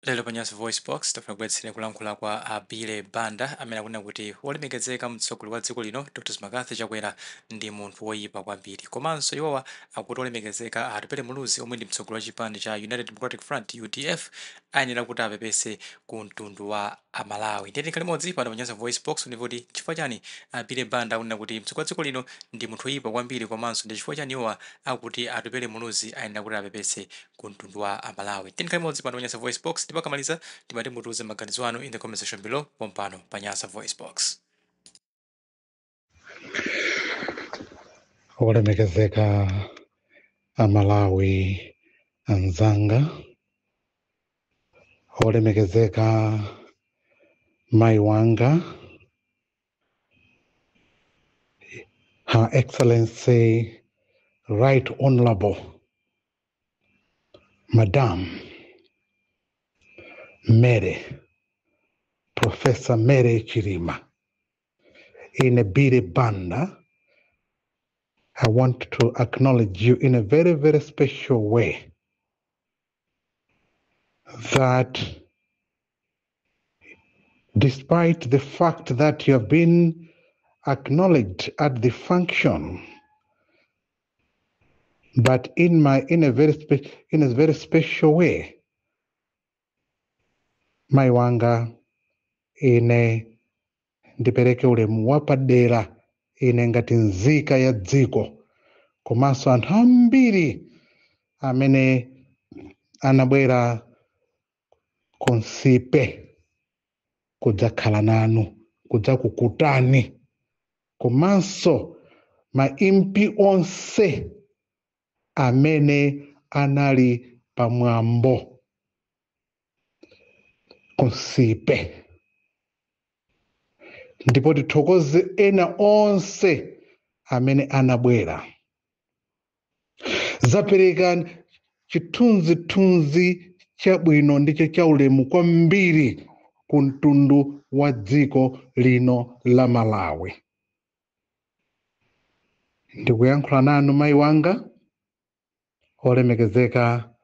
Lero pa Nyasa VoiceBox tafuna kubweretsera kulankhula kwa a Billy Banda amene akunena kuti wolemekezeka mtsogoleri wa dziko lino Dr McCarthy Chakwera ndi munthu woyipa kwambiri. Komanso iwowa akuti olemekezeka Atupele Muluzi omwe ndi mtsogoleri wa chipani cha United Democratic Front, UDF, ayenera kuti apepese ku mtundu wa Amalawi. Ndiye tikhale limodzi pano pa Nyasa VoiceBox ndipo kuti chifukwa chani a Billy Banda akunena kuti mtsogoleri wa dziko lino ndi munthu woyipa kwambiri komanso ndi chifukwa chani iwowa akuti Atupele Muluzi ayenera kuti apepese ku mtundu wa Amalawi. Tikhale limodzi pano pa Nyasa VoiceBox ndipo akamaliza timati mutiuze maganizo anu in the comment section below pompano pa Nyasa VoiceBox. Olemekezeka Amalawi anzanga, olemekezeka mai wanga, Her Excellency Right Honorable Madam Mary, Professor Mary Chilima, ine Billy Banda, I want to acknowledge you in a very, very special way that despite the fact that you have been acknowledged at the function, but in a very special way, mai wanga, ine ndipereke ulemu wapadera ine ngati nzika ya dziko komanso anthu ambiri amene anabwera ku Nsipe kudzakhala nanu, kudzakukutani, komanso ma MP onse amene anali pamwambo ku Nsipe. Ndipo tithokoze ena onse amene anabwera. Zapereka chithunzithunzi chabwino ndicho chaulemu kwambiri ku mtundu wa dziko lino la Malawi. Ndikuyankhula nanu mayi wanga, olemekezeka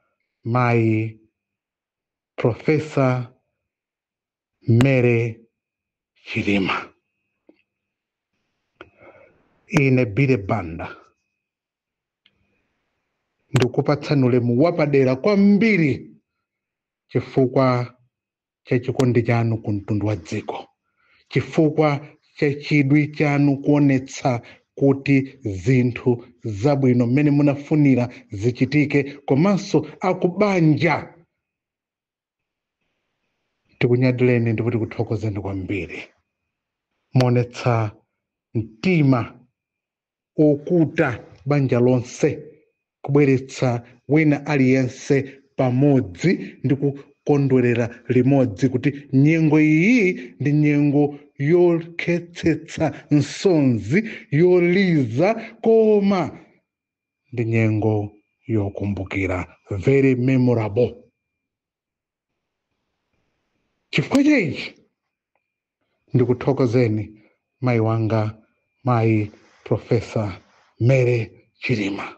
mayi Professor Mary Chilima. Ine Billy Banda ndikupatsani ulemu wapadera kwambiri chifukwa cha chikondi chanu ku mtundu wa dziko, chifukwa cha chidwi chanu kuonetsa kuti zinthu zabwino mmene munafunira zichitike, komanso akubanja tikunyadileni ndipo tikuthokozeni kwambiri. Muonetsa mtima okuta banja lonse, kubweretsa wina aliyense pamodzi ndi kukondwerera limodzi kuti nyengo iyi ndi nyengo yokhetsetsa nsonzi, yoliza, koma ndi nyengo yokumbukira, very memorable. Chifukwa chaichi ndikuthokozeni mayi wanga, mayi Professor Mary Chilima,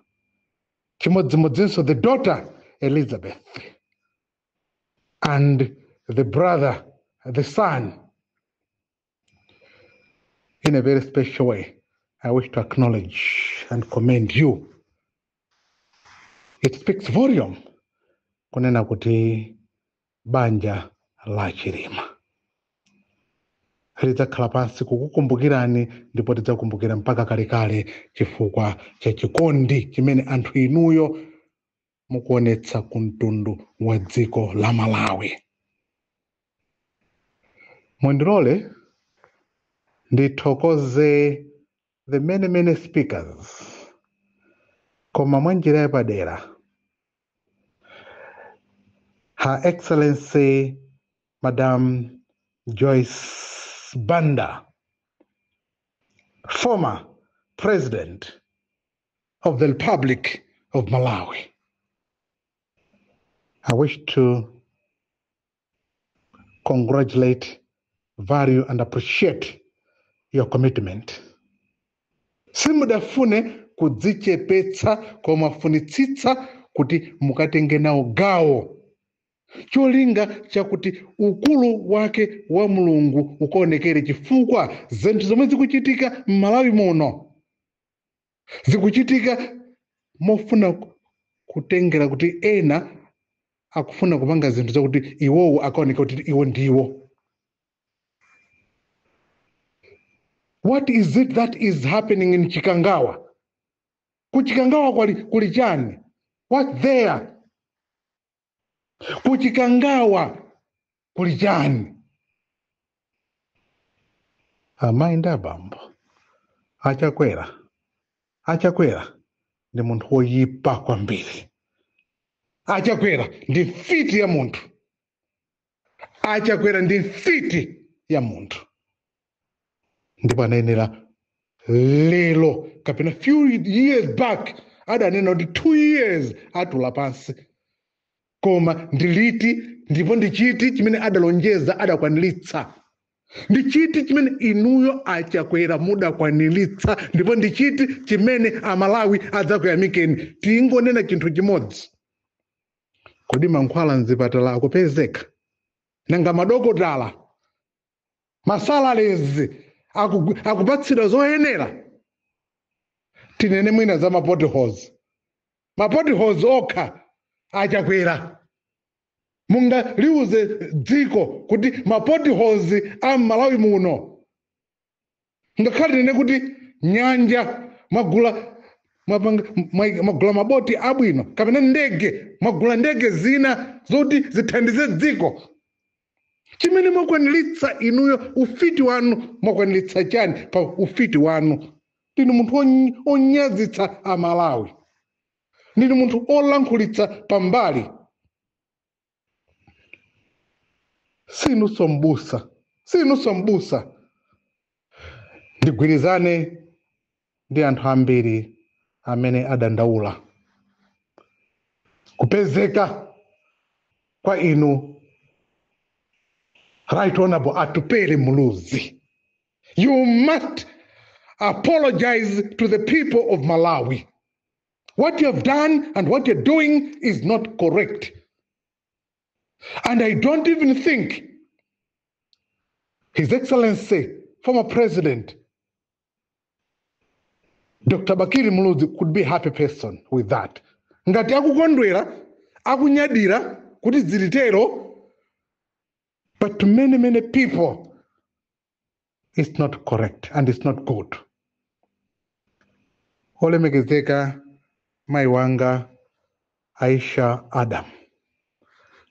chimodzimodzinso the daughter Elizabeth and the brother, the son. In a very special way, I wish to acknowledge and commend you. It speaks volume kunena kuti banja la Chilima lidzakhala pansi kukukumbukirani, ndipo tidzakumbukira mpaka kalekale chifukwa cha chikondi chimene anthu inuyo mukuonetsa ku mtundu wa dziko la Malawi. Mundilole ndithokoze the many, many speakers, koma mwa njira yapadera Her Excellency Madam Joyce Banda, former President of the Republic of Malawi. I wish to congratulate, value and appreciate your commitment. Simudafune kudzichepetsa koma funitsitsa kuti mukatenge nawo gawo Cholinga chakuti ukulu wake wa Mulungu ukaonekere, chifukwa zinthu zomwe zikuchitika m'Malawi muno zikuchitika mofuna kutengera kuti ena akufuna kupanga zinthu zakuti iwowo akaoneka kuti iwo ndiwo. What is it that is happening in Chikangawa? Kuchikangawa kuli chani? What there? Kuchikangawa kuli chani? Amayi ndi abambo, Achakwera, Achakwera ndi munthu woyipa kwambiri. Achakwera ndi mfiti ya munthu. Achakwera ndi mfiti ya munthu. Ndipo anayenera lero kapena few years back adanena kuti 2 years atula pansi, koma ndiliti ndipo ndichiti chimene adalonjeza adakwaniritsa? Ndichiti chimene inuyo Achakwera mudakwaniritsa? Ndipo ndichiti chimene Amalawi adzakuyamikeni? Tingonena chinthu chimodzi. Kodi mankhwala mzipatala akupezeka? Nanga madokotala, masalalezi akupatsidwa zoyenera? Tinene mwina za mapotholes, mapotholes okha Achakwera munga liuze dziko kuti mapotholes a Malawi muno, ngakhale tinene kuti nyanja mwagula, mwagula maboti abwino, kapena ndege, mwagula ndege zina zoti zithandize dziko. Chimene mwakwaniritsa inuyo, ufiti wanu mwakwaniritsa chani pa ufiti wanu? Ndinu munthu onyazitsa Amalawi, ndinu munthu olankhulitsa pambali. Sinunso mbusa, sinunso mbusa. Ndigwirizane ndi anthu ambiri amene adandaula kupezeka kwa inu Right Honorable Atupele Muluzi. You must apologize to the people of Malawi. What you have done and what you're doing is not correct. And I don't even think His Excellency, former President Dr. Bakili Muluzi, could be a happy person with that. Ngati akukondwera, akunyadira kuti zilitero, but to many, many people, it's not correct and it's not good. Olemekezeka mai wanga Aisha Adam,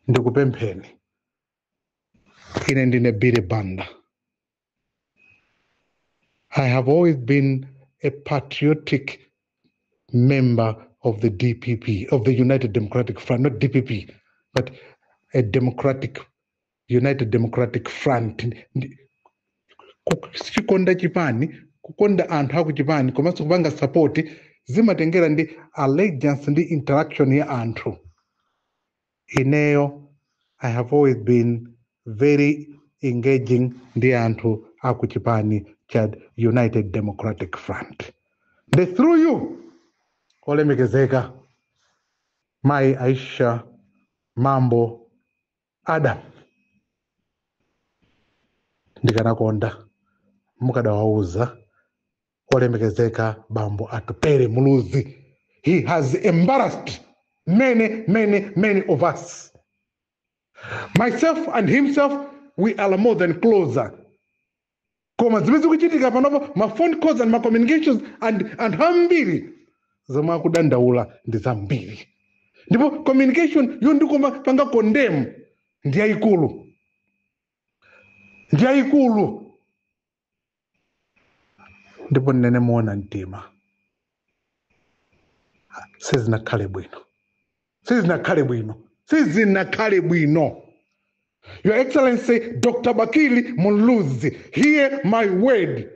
ndikupempheni. Ine ndine Billy Banda. I have always been a patriotic member of the DPP, of the United Democratic Front, not DPP, but a Democratic, United Democratic Front. Kukonda chipani, kukonda anthu aku chipani, komanso kupanga support, zimatengera ndi allegiance ndi interaction ya anthu. Ineyo, I have always been very engaging ndi anthu aku chipani cha United Democratic Front. The through you, olemekezeka Mai Aisha Mambo Adam, ndikanakonda mukadawauza olemekezeka Bambo Atupele Muluzi. He has embarrassed many, many, many of us. Myself and himself, we are more than closer. Koma zimene zikuchitika panopo, ma phone calls and ma communications and anthu ambiri zomwe akudandaula ndi zambiri, ndipo communication yo ndikoma panga condemn ndi yayikulu, ndi yayikulu. Ndipo ndinene muona mtima, sizinakhale bwino, sizinakhale bwino, sizinakhale bwino. Your Excellency Dr. Bakili Muluzi, hear my word.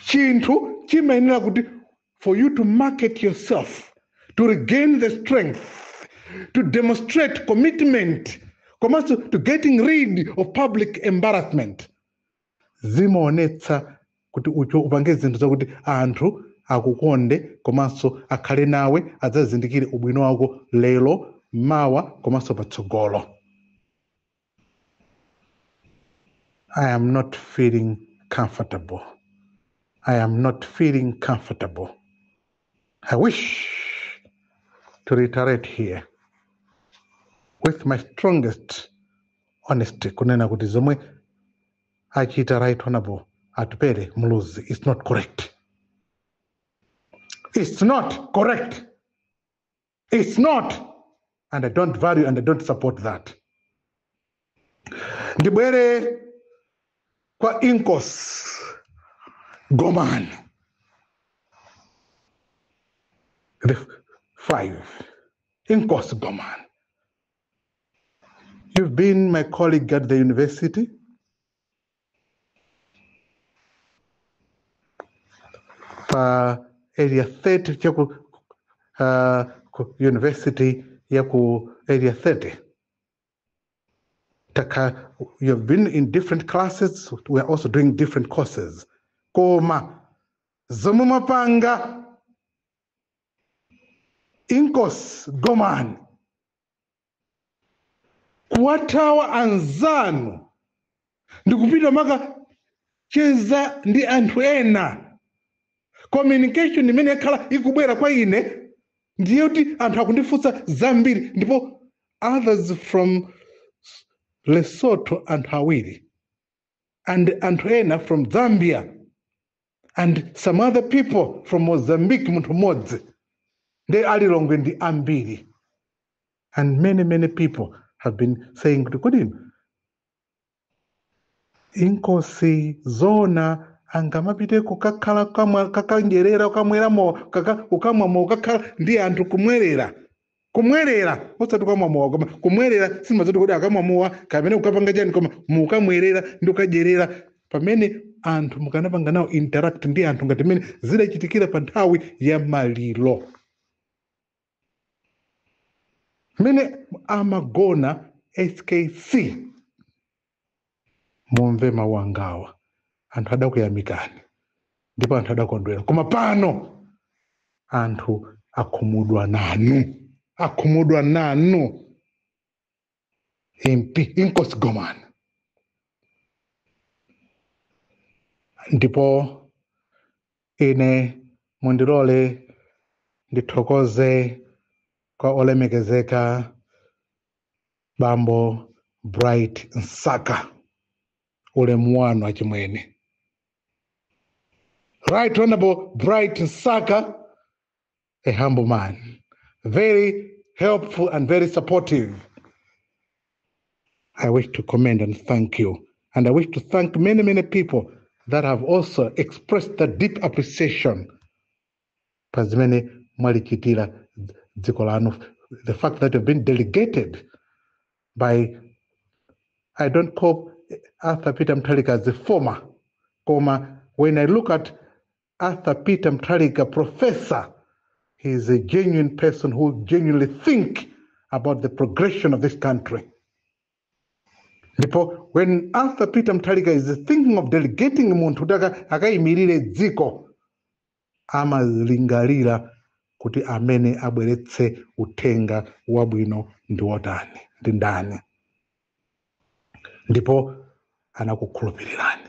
Chinthu chimayenera kuti for you to market yourself, to regain the strength, to demonstrate commitment, komanso to getting rid of public embarrassment, zimaonetsa kuti ucho upange zinthu zakuti anthu akukonde komanso akhale nawe, adzazindikire ubwino wako lero, mawa komanso patsogolo. I am not feeling comfortable. I am not feeling comfortable. I wish to reiterate here with my strongest honesty kunena kuti zomwe achita Right Honorable Atupele Muluzi is not correct. It's not correct. It's not. And I don't value and I don't support that. Ndibwere kwa Inkosi Gomani. The five. Inkosi Gomani. You've been my colleague at the university. Pa area 30 chaku university yaku area 30. Taka, you've been in different classes. We are also doing different courses. Koma zomumapanga Inkosi Gomani kuwathawa anzanu ndikupita maka cheza ndi anthu ena. Communication imene yakhala ikubwera kwa ine ndiye kuti anthu akundifunsa zambiri, ndipo others from Lesotho anthu awiri and anthu ena from Zambia and some other people from Mozambique munthu mmodzi, ndi alilongwe ndi ambiri. And many, many people have been saying kuti kodi Inkosi zona angamapite kukakhala kakanjerera kukamweramo kukamwamo kukakhala ndi anthu kumwerera kumwerera osati kukamwa koma kumwerera simazoti kuti akamwa kapena kukapanga chani, koma mukamwerera ndi kukadyerera pamene anthu mukanapanga nawo interact ndi anthu ngati mmene zidachitikira pa nthawi ya maliro mmene amagona SKC. Mumve mawu angawa, anthu adakuyamikani ndipo anthu adakondwera, koma pano anthu akhumudwa nanu, akhumudwa nanu. MP Inkosi Gomani. Ndipo ine mundilole ndithokoze kwa olemekezeka Bambo Bright Msaka, ulemu wanu achimwene. Right Honorable Bright Msaka, a humble man, very helpful and very supportive. I wish to commend and thank you. And I wish to thank many, many people that have also expressed the deep appreciation. Pazimene mwalichitira dziko lanu, the fact that you've been delegated by, I don't call Arthur Peter Mutharika as the former, comma, when I look at Arthur Peter Mutharika, professor, he is a genuine person who genuinely think about the progression of this country. Ndipo when Arthur Peter Mutharika is thinking of delegating munthu kuti akayimirire dziko, amalingalira kuti amene abweretse uthenga wabwino ndi wotani, ndi ndani. Ndipo anakukhulupirirani.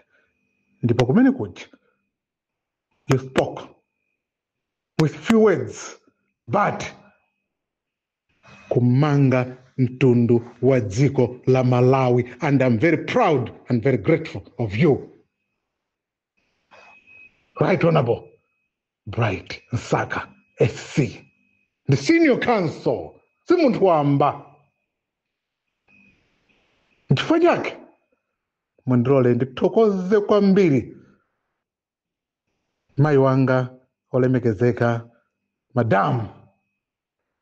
Ndipo kumene kuja, you spoke with few words, but kumanga mtundu wa dziko la Malawi, and I'm very proud and very grateful of you. Right Honorable Bright Msaka SC, the senior counsel, si munthu wamba. Nchifukwa chake mundilole ndithokoze kwambiri mayi wanga olemekezeka Madam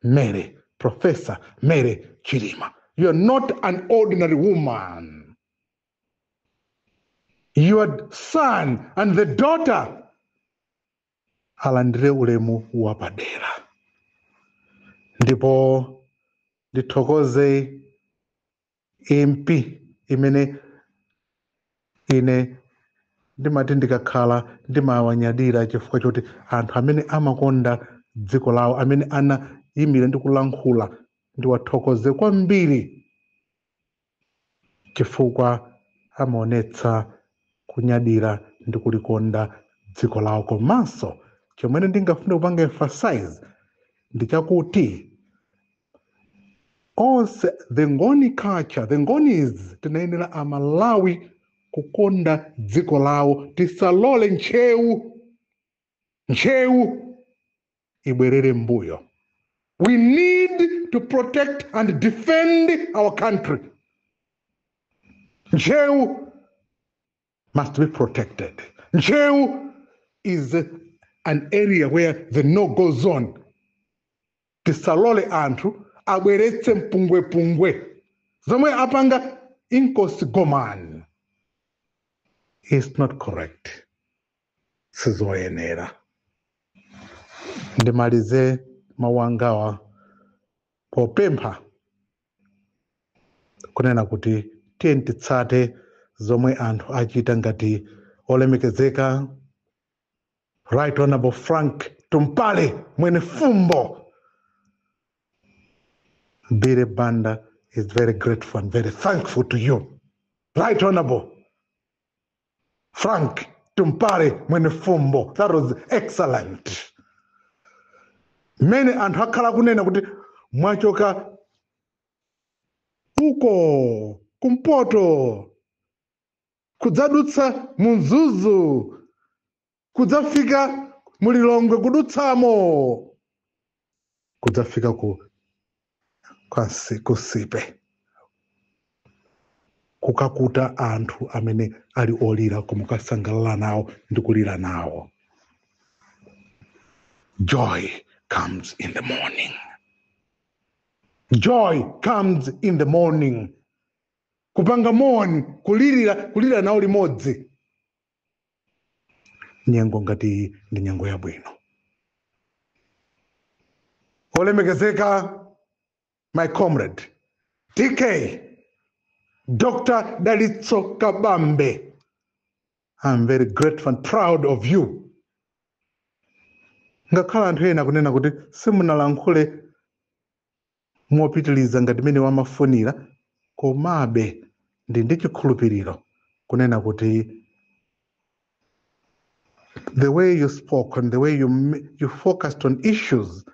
Mary, Professor Mary Chilima. You are not an ordinary woman. Your son and the daughter alandire ulemu wapadera. Ndipo ndithokoze MP imene ine ndimati ndikakhala ndimawanyadira chifukwa choti anthu amene amakonda dziko lawo, amene anayimira ndi kulankhula Ndiwathokoze kwambiri chifukwa amaonetsa kunyadira ndi kulikonda dziko lawo. Komanso chomwe ndingafune kupanga emphasize ndi chakuti onse the Ngoni culture, the Ngonis, tinayenera Amalawi kukonda dziko lawo. Tisalole Ntcheu ibwerere mbuyo. We need to protect and defend our country. Ntcheu must be protected. Ntcheu is an area where the no-go zone. Tisalole anthu abweretse mpungwepungwe zomwe apanga Inkosi Gomani is not correct, sizoyenera. Ndimalize mawu angawa popempha kunena kuti tiye titsate zomwe anthu achita ngati olemekezeka Right Honorable Frank Tumpale Mwenefumbo. Billy Banda is very grateful and very thankful to you, Right Honorable Frank Tumpale Mwenefumbo. That was excellent. Mmene anthu akhala kunena kuti mwachoka uko kumpoto, kudzadutsa mu Mzuzu, kudzafika mu Lilongwe, kudutsamo kudzafika ku ku Nsipe, kukakuta anthu amene ali olira, kumukasangalala nawo ndi kulira nawo. Joy comes in the morning. Joy comes in the morning. Kupanga mourn, kulirira, kulira nawo limodzi. Nyengo ngati iyi ndi nyengo yabwino. Olemekezeka my comrade DK, Dr. Dalitso Kabambe, I'm very grateful and proud of you. Ngakhala anthu ena kunena kuti simunalankhule mopitiliza ngati mmene wamafunira, komabe ndi chikhulupiriro kunena kuti the way you spoke and the way you focused on issues,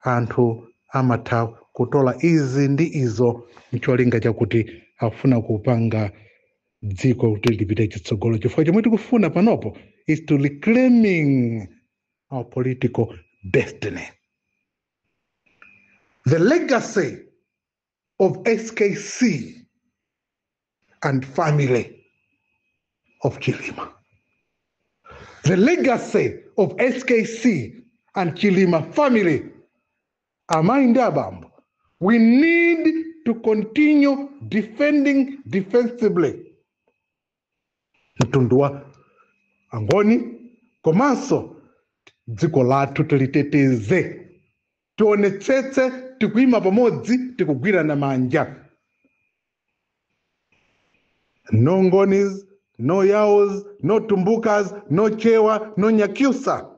anthu amatha kutola izi ndi izo mcholinga chakuti afuna kupanga dziko kuti lipite chitsogolo, chifukwa chomwe tikufuna panopo is to reclaiming our political destiny. The legacy of SKC and family of Chilima, the legacy of SKC and Chilima family, amayi ndi abambo, we need to continue defending defensively mtundu wa Angoni, komanso dziko lathu tiliteteze. Tionetsetse tikuyima pamodzi, tikugwirana manja. No Ngonis, no Yaos, no Tumbukas, no Chewa, no Nyakyusa,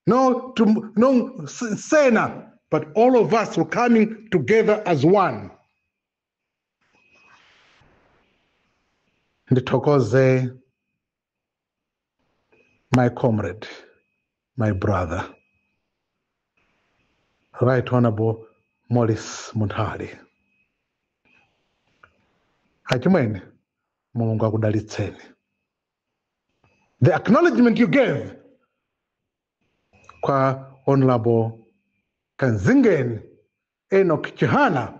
no Sena, but all of us were coming together as one. Ndithokoze my comrade, my brother, Right Honorable Morris Munthali. Achimwene, Mulungu akudalitseni. The acknowledgement you gave kwa Honorable Kanzingen Enoch Chihana,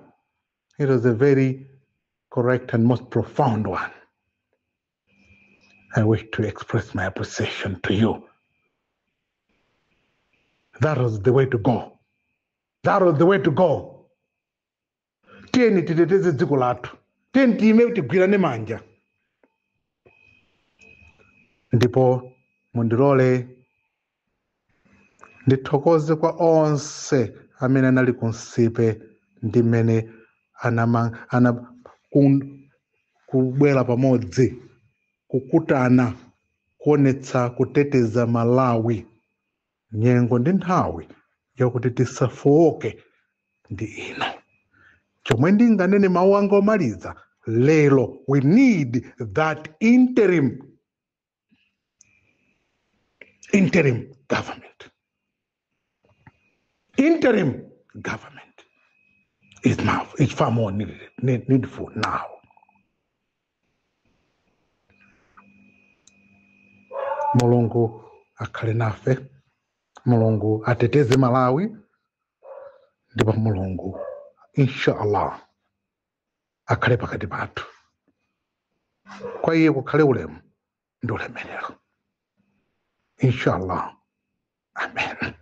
it was a very correct and most profound one. I wish to express my appreciation to you. That was the way to go. That was the way to go. Tiyeni titeteze dziko lathu. Tiyeni tiyime, tigwirane manja. Ndipo mundilole ndithokoze kwa onse amene anali ku Nsipe ndi mmene kubwera pamodzi, kukutana, kuonetsa kuteteza Malawi. Nyengo ndi nthawi yakuti tisafowoke. Ndi ino chomwe ndinganene, mawu anga omaliza lero: we need that interim government. Interim government is far more needful now. Mulungu akhale nafe, Mulungu ateteze Malawi, ndipo Mulungu inshallah akhale pakati pathu. Kwa iye kukhale ulemu ndi ulemerero, inshallah, amen.